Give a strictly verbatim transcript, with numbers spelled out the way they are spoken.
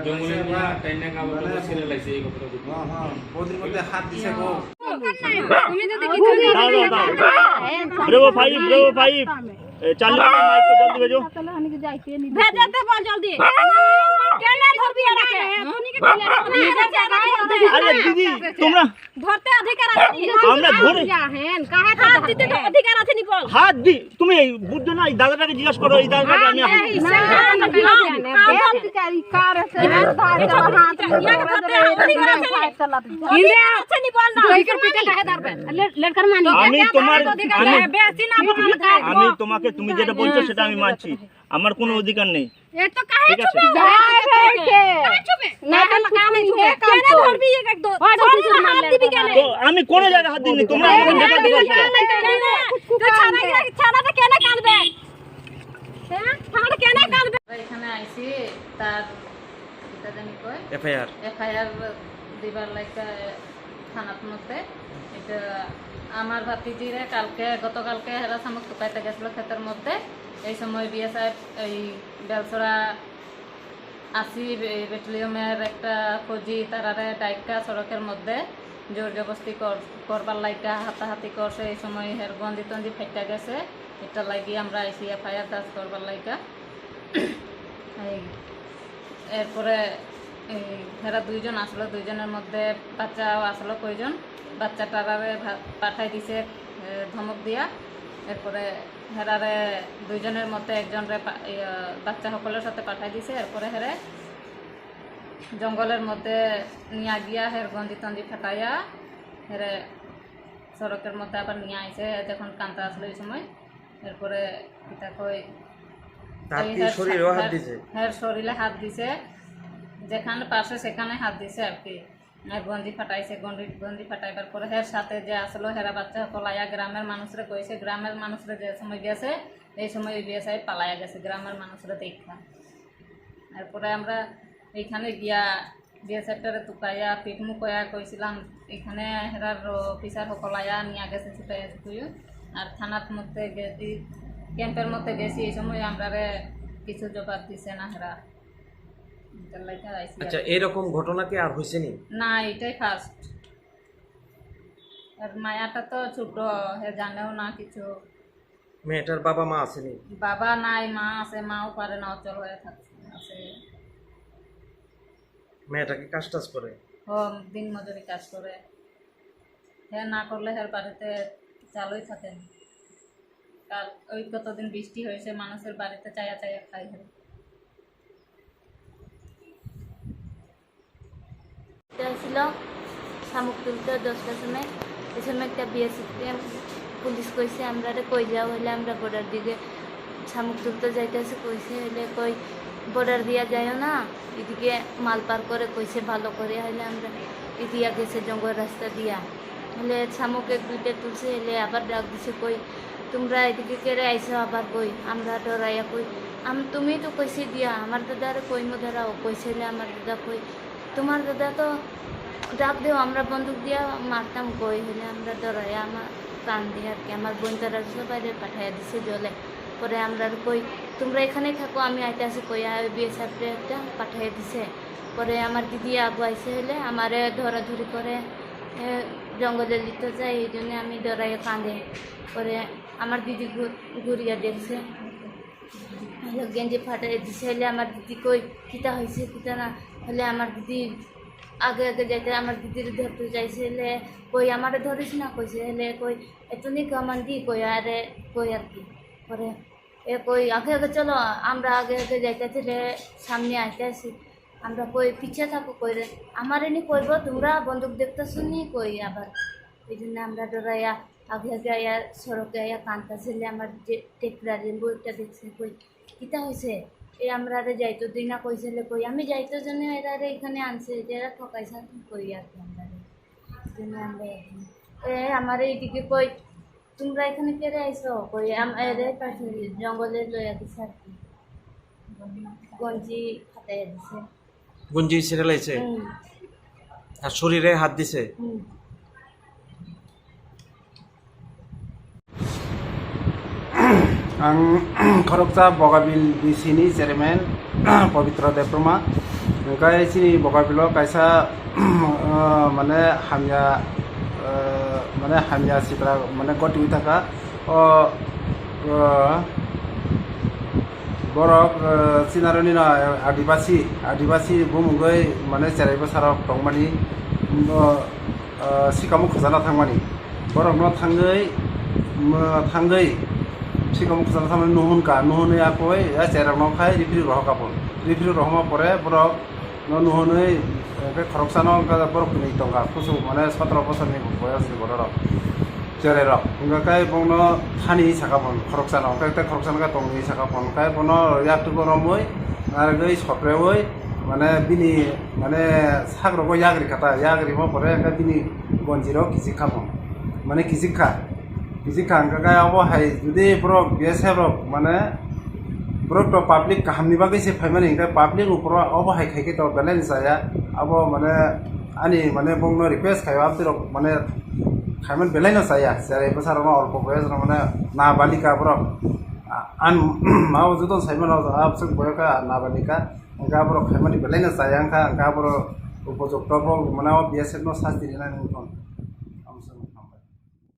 জঙ্গলে নিয়ে টাইনা কাপড় টাপড় ছিঁড়ে লাইছে এই কাপড়টা। হ্যাঁ, হ্যাঁ, বৌদির মধ্যে হাত দিছে গো। তুমি যদি কিছু দাও, দাও, দাও। Bravo five, bravo five. এ, চালু করো, মাইক কো জলদি ভেজো। ভেজাতে বল জলদি। কেনে ধরবি এটাকে? আরে দিদি, তোমরা ধরতে অধিকার আছে নি? আমরা ধরে। হাত দিতে তো অধিকার আছে নি বল? হাত দি, তুমি এই বুঝছো না, এই দাদাটাকে জিজ্ঞাসা করো, এই দাদাটাকে আমি হাত দিই। না, না, না, না, না, না। আমি তোমার, আমি, তোমাকে, তুমি যেটা বলছো সেটা আমি মানছি, আমার কোনো অধিকার নেই। ये तो काहे ठीक है। छुपे? काहे छुपे? ना, हम कुछ नहीं है, काम तो। केने धरबी एक, एक दो? और सारे कुछ हाथ दिबी केने? तो আমি কোনো জায়গায় হাত দিইনি, তোমরা আমাকে দেখা দিতে পারছো না। तो छाड़ा के, छाड़ा तो केने कानबे? হ্যাঁ? छाड़ा केने कानबे? এখানে আইছি, তার এটা জানি কয় এফআইআর। এফআইআর দিবার লাগি থানার মধ্যে। এটা আমার ভাতিজিরে কালকে, গতকালকে হেরা শামুক তুকাইতে গেছিল ক্ষেতের মধ্যে। এই সময় বিএসএফ এই বেলছড়া আশি বে-, ব্যাটালিয়নের একটা ফৌজি তারারে ডাইক্কা সড়কের মধ্যে জোর জবরদস্তি কর-, করবার লাইগা হাতাহাতি করছে। এই সময় হের গঞ্জি তঞ্জি ফাইটা গেছে। এটা লাগি আমরা আইছি এফআইআর দাজ করবার লাইগা। এই এরপরে এই হেরা দুইজন আসলো, দুইজনের মধ্যে বাচ্চাও আসলো কয়জন, বাচ্চাটারে ভা-, পাঠাই দিছে, এ, ধমক দিয়া। এরপরে হেরারে দুইজনের মধ্যে একজনরে পা-, ইয়া, বাচ্চা সকলের সাথে পাঠাই দিছে। এরপরে হেরে জঙ্গলের মধ্যে নিয়া গিয়া হের গঞ্জি তঞ্জি ফাটাইয়া হেরে সড়কের মধ্যে আবার নিয়ে আইছে, যখন কান্তা আসলো এই সময়। এরপরে কিতা কই, তার এই কি হের শরীরেও সা-, হাত হের, দিছে? হের শরীরে হাত দিছে, যেখানে পারছে সেখানে হাত দিছে আর কি। আর গঞ্জি ফাটাইছে, গঞ্জি, গঞ্জি ফাটাইবার পরে হের সাথে যে আসলো হেরা বাচ্চা সকল আয়া গ্রামের মানুষরে কইছে, গ্রামের মানুষরে যে সময় গেছে, এই সময় ওই বিএসআই পালাইয়া গেছে গ্রামের মানুষরে দেখা। এরপরে আমরা এখানে গিয়া বিএসএফ টারে তুকাইয়া পিকমু কয়া কইছিলাম, এখানে হেরার অফিসার সকল আয়া নিয়া গেছে ছুটাইয়া ছুটুইয়া। আর থানার মধ্যে গেছি, ক্যাম্পের মধ্যে গেছি, এই সময় আমরারে কিছু জবাব দিছে না হেরা। এটার লাগি আইছি আর আচ্ছা, কি। এরকম ঘটনা কি আর হইছে নি? না, এটাই ফার্স্ট। আর মায়াটা তো ছোট, হে জানেও না কিছু। মেয়েটার বাবা মা আসেনি? বাবা নাই, মা আছে, মাও পারে না, অচল হয়ে থাকছে, আছে। মেয়েটা কি কাজ টাজ করে? ও দিন মজুরি কাজ করে। হ্যাঁ, না করলে হ্যাঁ বাড়িতে চালই থাকে না। কাল ওই কতদিন বৃষ্টি হয়েছে, মানুষের বাড়িতে চায়া চায়া খাই হ্যাঁ। এটা ছিল শামুক তুলতে দশটার সময়, এই সময় একটা বিএসএফ ক্যাম্প পুলিশ কইছে, "আমরারে কই যাও, হইলে আমরা বর্ডার দিকে শামুক তুলতে যাইতেছে," কইছে, হইলে কই, "বর্ডার দিয়া যাইও না, এদিকে মালপার করে," কইছে, "ভালো করে," হইলে আমরা এদিকে গেছে জঙ্গল রাস্তা দিয়া। হইলে শামুক এক দুইটা তুলছে, হইলে আবার ডাক দিছে, কই, "তোমরা এদিকে কেড়ে আইছো আবার?" কই, আমরা ডরাইয়া কই, "আম-, তুমি তো কইছে দিয়া, আমার দাদারে কইমু দাঁড়াও," কইছে, হইলে আমার দাদা কই, "তোমার দাদা তো ডাক দেও, আমরা বন্দুক দিয়া মারতাম," কই, হইলে আমরা ডরাইয়া আমার কান দিয়ে আর কি, আমার বোন তারা সবাই পাঠাইয়া দিছে জলে। পরে আমরা আর কই, "তোমরা এখানেই থাকো, আমি আইতে আসি," কইয়া বিএসএফ একটা পাঠাইয়া দিছে। পরে আমার দিদি আগুয়াইছে, হইলে আমারে ধরাধরি করে, এ, জঙ্গলে লিতে যায়, এই জন্য আমি ডরাইয়া কাঁদে। পরে আমার দিদি ঘু-, ঘুরিয়া দেখছে, হইলে গেঞ্জি ফাটাই দিছে, হইলে আমার দিদি কই, "কিতা হয়েছে, কিতা না?" হইলে আমার দিদি আগে আগে যাইতে আমার দিদির ধরতে চাইছে, হইলে কই, "আমারে ধরিস না," কইছে, হইলে কই, "এতনি কামান্দি," কই, আরে কই আর কি। পরে এ কই, "আগে আগে চলো, আমরা আগে আগে যাইতে," হইলে সামনে আইতে আসি। আমরা কই, "পিছে থাকো," কই রে, "আমারে নি কইব, তোমরা বন্দুক দেখতেছো নি?" কই আবার। এই জন্য আমরা ডরাইয়া আগে আগে আয়া সড়কে আয়া কান্তা ছেলে আমার যে টেম্পোরারি বইটা দেখছে, কই, "কিতা হয়েছে?" এই আমরা আরে যাইতো দিই না কইছিলে, কই, "আমি যাইতো জন্য এরা রে এখানে আনছে, যে এরা ঠকাইছে," আর কি কই আর কি আমরা রে। এই জন্য আমরা এখন, এ, আমার এইদিকে কই, "তোমরা এখানে কেড়ে আইছো?" কই, "আম-, এরে পাশে জঙ্গলে লইয়া দিছে আর কি।" গঞ্জি ফাটাইয়া দিছে। গঞ্জি ছিঁড়ে লাইছে? হুম। আর শরীরে হাত দিছে? হুম। Ang khoroksa Bogabil B C ni chairman Pabitra Debbarma. Hwnkhe chini Bokaipilo kaisa, ah, mane hamya, ah, mane hamya sitra mane goti wi thaka. O, ah, borok, ah, chinaroni no Adibasi, Adibasi bumungwi mane cherai bwsarok tongmani, bo, ah, sikamo khajana thangmani. Borokno thangwi, mw-, thangwi sikamo khajana thangmani nuhun ka, nuhunwi akoi ya cherai rokno khai referee rohor ka phun. Referee rohorma pore borok no nuhunwi, eh, khe khoroksano wngkha borok kwnwi tongkha, kuchuk mane sotoro bosorni boyosni bororok, cherairok. Wngkha khe bongno thani sakha bo khoroksano, wngkha khe khoroksano khe tongwi sakha bo, wngkha khe bono yaktugo romwi, narwgwi, sopreui, mane bini, mane, sakrogo yagri kha ta, yagrima pore wngkha bini gonjirok kichik kha bo, mane kichik kha. Bisi kha hwnkha khe abo hai jodi borok B S F rok mane borok to public kaham ni bagwi se phaimani hwnkhe public uphuru abo hai khai khe to belai no chaya abo mane ani mane bongno request khaio amtwi rok mane khaimani belai no chaya cherai bwsa rokno olpo boyos rok mane nabalika borok an mao joto saimano abswk boyok kha nabalika hwnkhe aborok khaimani belai no chaya wngkha hwnkhe aborok upojukto bo mane o B S F no sasti rinani wngkha.